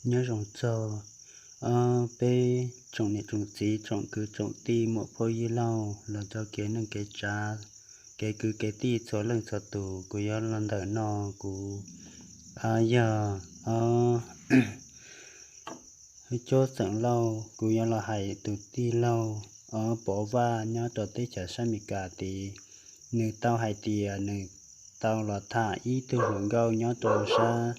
Nyob zoo txog ob peb tsoom niam tsoom txiv, tsoom kwv tsoom tij, muam phauj yij laug, los rau kev neej kev tsav, kev kwv kev tij txhua leej txhua tus. Kuv yuav los ntawm no, kuv yog ob Cob Xeem Lauj. Kuv yuav los hais tus tij laug ob Pov Vaj nyob rau teb chaws sab Amelikas tid. Nws tau hais tias nws tau los tham ib tug hluas nkauj nyob rau sab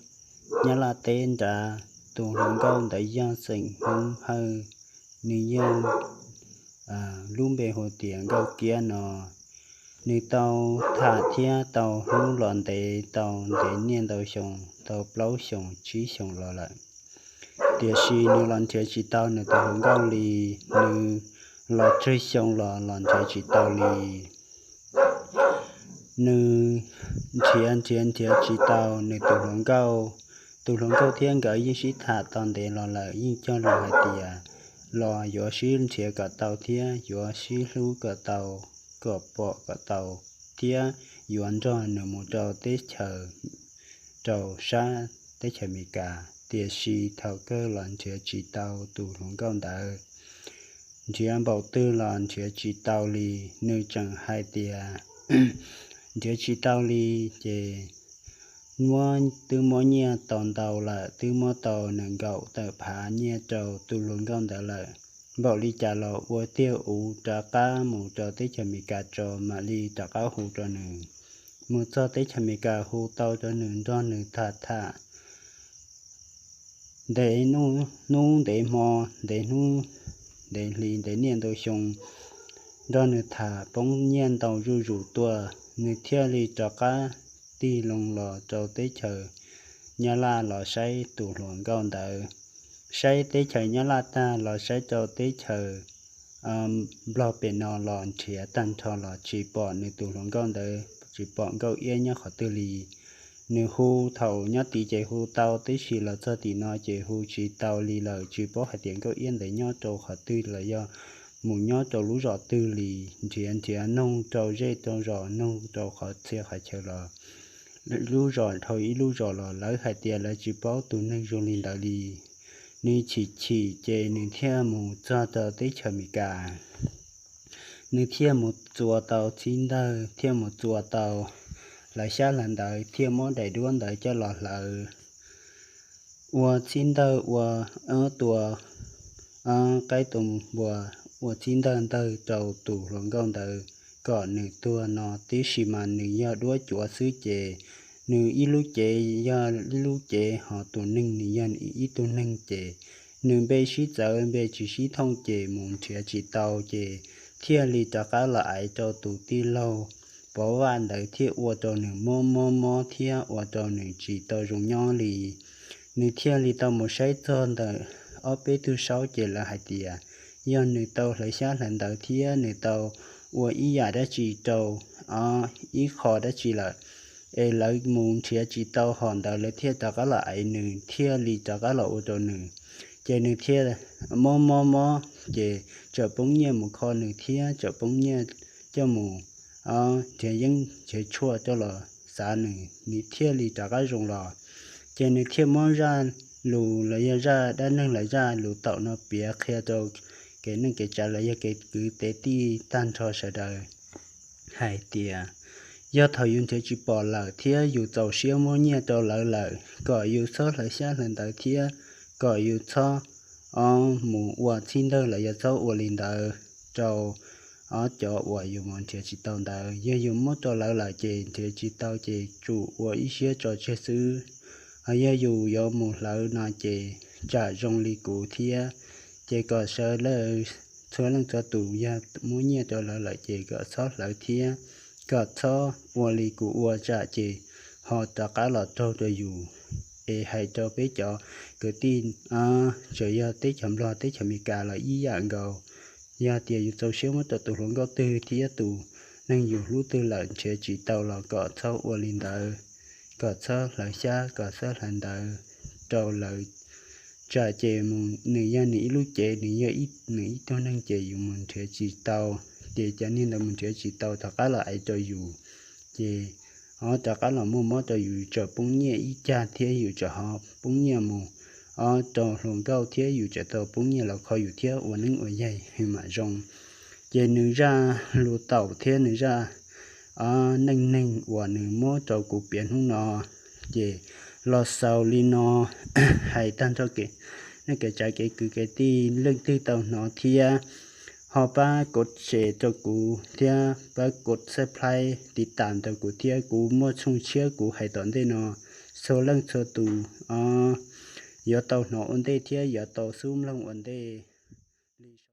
Nyab Laj teb nrad. Tus hluas nkauj ntawd yog xeem Hmoob Hawj, nws yog lub npe hu tias Nkauj Kiab no. Nws tau tham thiab tau hlub los ntev, tau ntev niaj ntau xyoo, tau plaub xyoos tsib xyoos los lawm. Tiam sis nws los nrhiav tsis tau nws tus hluas nkauj li. Nws los tsawg xyoo los los nrhiav tsis tau li. Nws nrhiav nrhiav nrhiav tsis tau nws tus hluas nkauj. Tus hluas nkauj thiab nkawd yeej sib tham tau ntev los lawm, yeej cog lus hais tias los yuav sib nrhiav kom tau thiab yuav sib hlub kom tau, kom pom kom tau, thiab yuav nrog nws mus rau teb chaws, rau sab teb chaws Amelikas. Tiam sis thaum kawg los nrhiav tsis tau tus hluas nkauj ntawd. Nrhiav npaum twg los nrhiav tsis tau li. Nws tseem hais tias nrhiav tsis tau li, ces muab, twb muab nyiaj tau ntau lawm, twb muab tau nees nkaum tawm phav nyiaj rau tus hluas nkauj ntawd lawm. Npaum li cas los ua tiag, ua rov qab mus rau teb chaws Amelikas tso mam li rov qab hu rau nws. Mus txog teb chaws Amelikas hu tau rau nws, nrog nws tham tham ntev hnub ntev hmo, ntev hnub ntev hli, ntev niaj ntau xyoo, nrog nws tham poob nyiaj ntau zuj zus tuaj, nws thiaj li rov qab tig loo los rau teb chaws Nyab Laj los saib tus hluas nkauj ntawd. Saib teb chaws Nyab Laj tag los saib rau teb chaws Nplog pem no los nrhiav tag nrho los tsis pom nws tus hluas nkauj ntawd, tsis pom Nkauj Iab nyob qhov twg li. Nws hu thaum nyob tid ces hu tau, tiam sis los txog tim no ces hu tsis tau li lawm, tsis paub hais tias Nkauj Iab ntawd nyob rau qhov twg los yog mus nyob rau lub zos twg li. Nrhiav nrhiav, noog rau zej rau zos, noog rau qhov txhia qhov chaw los, lub zos dhau ib lub zos los lawv hais tias lawv tsis paub tus neeg zoo li ntawd li. Nws chim chim ces nws thiaj mus txog rau teb chaws Amelikas. Nws thiaj mus txua tau txhib ntawg, thiaj mus txua tau hlawv xyab hlawv ntawv, thiaj muab daim duab ntawd coj los hlawv, ua txhib ntawg, ua tua qaib tua npua, ua txhib ntawg ntawg rau tus hluas nkauj ntawd kom nws tuag no. Tiam sis mas nws yog duab cuav xwb ces nws ib lub cev yog ib lub cev, ho tus neeg nws yog ib tug neeg ces nws npe sib txawv npe tsis sib thooj ces mus nrhiav tsis tau, ces thiaj li rov qab los aiv rau tus tij laug Pov Vaj ntawd, thiaj ua rau nws mob mob mob thiab ua rau nws tsis tau zoo nyob li. Nws thiaj li tau mus saib txog ntawm ob peb tug saub ces lawv hais tias yog nws tau hlawv xyab hlawv ntawv thiab nws tau ua ib yam dab tsi rau ib qho dab tsi lawm, es lawv mus nrhiav tsis tau hom ntawd, lawv thiaj rov qab los aiv nws, thiaj li rov qab los ua rau nws. Ces nws thiaj mob mob mob, ces txawm poob nyiaj mus kho nws thiab txawm poob nyiaj coj mus nrhiav yeeb nrhiav tshuaj coj los xav nws, nws thiaj li rov qab zoo los. Ces nws thiaj muab zaj lus los yog zaj dab neeg los zaj lus taum no piav qhia rau kev neej kev tsav los yog kev kwv kev tij tag nrho sawv daws hais tias yog thaum yus nrhiav tsis pom lawm thiab yus txaus siab muab nyiaj rau lawv lawm, kom yus txhob hlawv xyab hlawv ntawv thiab kom yus txhob mus ua txhib ntawg los yog txhob ua li ntawd rau ob cov uas yus mus nrhiav tsis tau ntawd. Yog yus muab rau lawv lawm ces nrhiav tsis tau ces tsum ua ib siab tso tseg xwb. Ho yog yus yuav mus hlawv no ces tsam zoo li kuv thiab. Ces kom sawv daws txhua leej txhua tus yog muab nyiaj rau lawv lawm ces kom txhob hlawv thiab kom txhob ua li kuv ua tsam ces ho rov qab los raug rau yus. Es hais rau peb cov kwv tij, txawm yog teb chaws Nplog teb chaws Amelikas los ib yam nkaus, yog tias yus txaus siab muab rau tus hluas nkauj twg thiab tus neeg yus hlub twg lawm nrhiav tsis tau los kom txhob ua li ntawd, kom txhob hlawv xyab kom txhob hlawv ntawv rau lawv, tsam ces mus nws yog nws ib lub cev, nws yog nws ib tug neeg ces yus mus nrhiav tsis tau, ces cov niag ntawd mus nrhiav tsis tau rov qab los aiv rau yus, ces ho rov qab los muaj mob rau yus, tsam poob nyiaj ib cag thiab yus tsam ho poob nyiaj mus rau hluas nkauj thiab yus tseem tau pub nyiaj los kho yus thiab ua neeb ua yaig mam zoo. Ces nws zaj lus taum thiab nws zaj neej neeg uas nws muab rau kuv piav hnub no ces los xaus li no. Hais tag nrho kev, nej kev tsav kev kwv kev tij leej twg tau hnov thiab ho pab kov share rau kuv thiab pab kov subscribe tiv tam rau kuv thiab kuv muaj tshooj tshiab kuv hais tom ntej no txhua leej txhua tus yuav tau hnov ua ntej thiab yuav tau xub mloog ua ntej.